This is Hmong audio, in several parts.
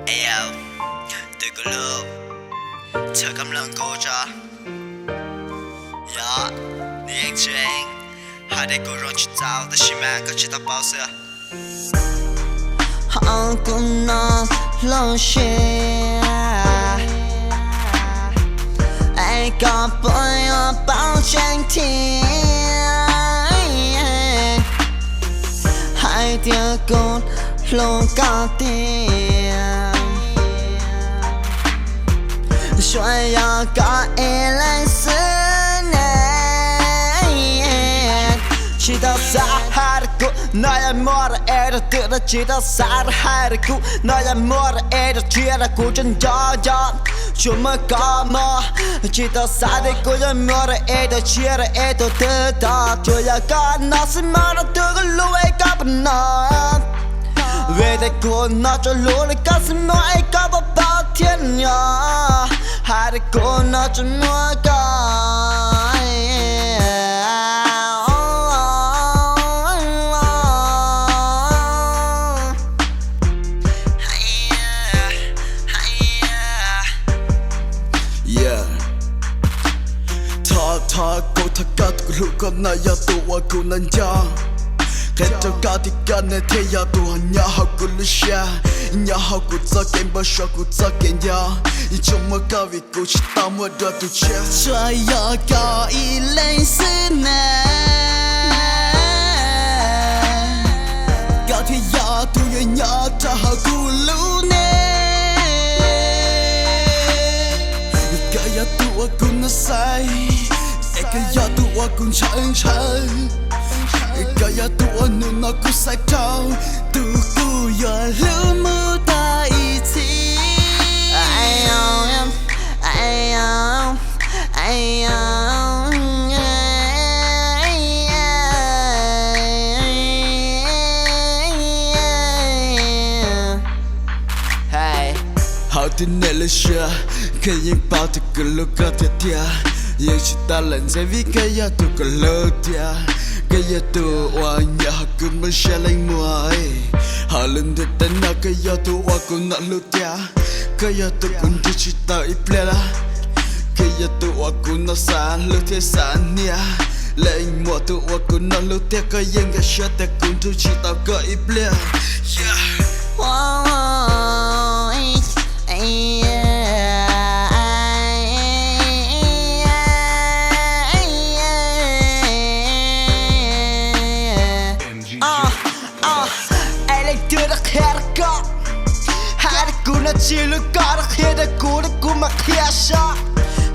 Ej, twb kuv lub, txhawm koj mloog kuv tso. Yog, nws yeej tseem hais tias kuv zoo tsis txaus tab sis mas koj tsis tau paub xwb. Ho kuv no hlob siab, es koj puas yuav paub tseeb thiab hais tias kuv hlub koj tiag, tsuas yog koj ib leeg xwb ne. Tsis tau xav hais rau kuv no yog muaj rau es rau twg no, tsis tau xav rau hais rau kuv no yog muaj rau es rau tsis rau kuv tseem nco nco, tsuas muaj koj mog. Tsis tau xav tias kuv yuav muaj rau es rau tsis rau es rau twg tog, tsuas yog koj no xwb mog rau twg kuv hlub es koj puas no. Vim tias kuv no tsuas hlub li koj xwb mog es koj puas paub thiab no, hais tias kuv no tsuas muaj koj. Thov, thov kuv, thov koj tus kuv hlub, koj no yog tus uas kuv nco nco. Qhia rau koj tias koj ne thiaj yog tus nyob hauv kuv lub siab, nyob hauv kuv txoj kev npau suav, kuv txoj kev nco, yeej tsuas muaj koj vim kuv tsis tau muaj dua tus tshiab, tsuas yog koj ib leeg xwb ne. Koj thiaj yog tus yuav nyob rau hauv kuv lub neej. Koj yog tus uas kuv noj xaiv, es koj yog tus uas kuv ntshaw ntshaw. Koj yog tus uas hnub no kuv xaiv rau, tus kuv yuav hlub mus tag ib txhis. Hauv tib neeg lub siab, koj yeej paub tias kuv hlub koj tiag tiag. Yeej tsis tau lam ntxias vim koj yog tus kuv hlub tiag. Koj yog tus uas nyob hauv kuv nplooj siab leej muag. Hauv lub ntiaj teb no koj yog tus uas kuv noj hlub tiag. Koj yog tus kuv nrug tsis tau ib pliag lawm. Koj yog tus uas kuv noj xav hlub thiab xav hnia. Leej muam tus uas kuv noj hlub tiag, koj yeej nkag siab tias kuv nrug tsis tau koj ib pliag. Es leej twg rov qhia rau koj, hais tias kuv no tsis hlub koj, rov qhia rau kuv, rau kuv mam qhia saib.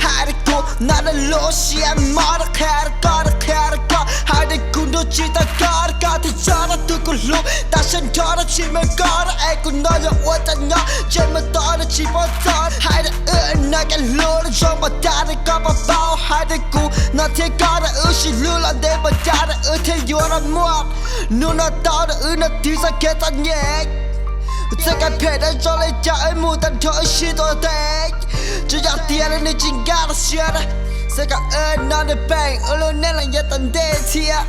Hais tias kuv no rau lub siab mob, rov qhia rau koj, rov qhia rau koj, hais tias kuv nrug tsis tau koj, rau koj thiaj tso rau tus kuv hlub. Tam sim no rau tsis muaj koj rau es kuv no yuav ua cas nyob, ntsej muag to rau tsis paub txog, hais tias wb no kev hlub zoo npaum cas rau koj puas paub, hais tias kuv no thiab koj rau wb sib hlub los ntev npaum cas rau wb thiaj yuav rov muaj. Hnub no tau rau wb no twb txoj kev txom nyem, txoj kev phem dab zoo li cas wb mus tag nrho wb sib tuav tes. Tsuas yog tias nws tsis nkag rau siab, xav kom wb no nws peem wb lub neej los yav tom ntej thiab.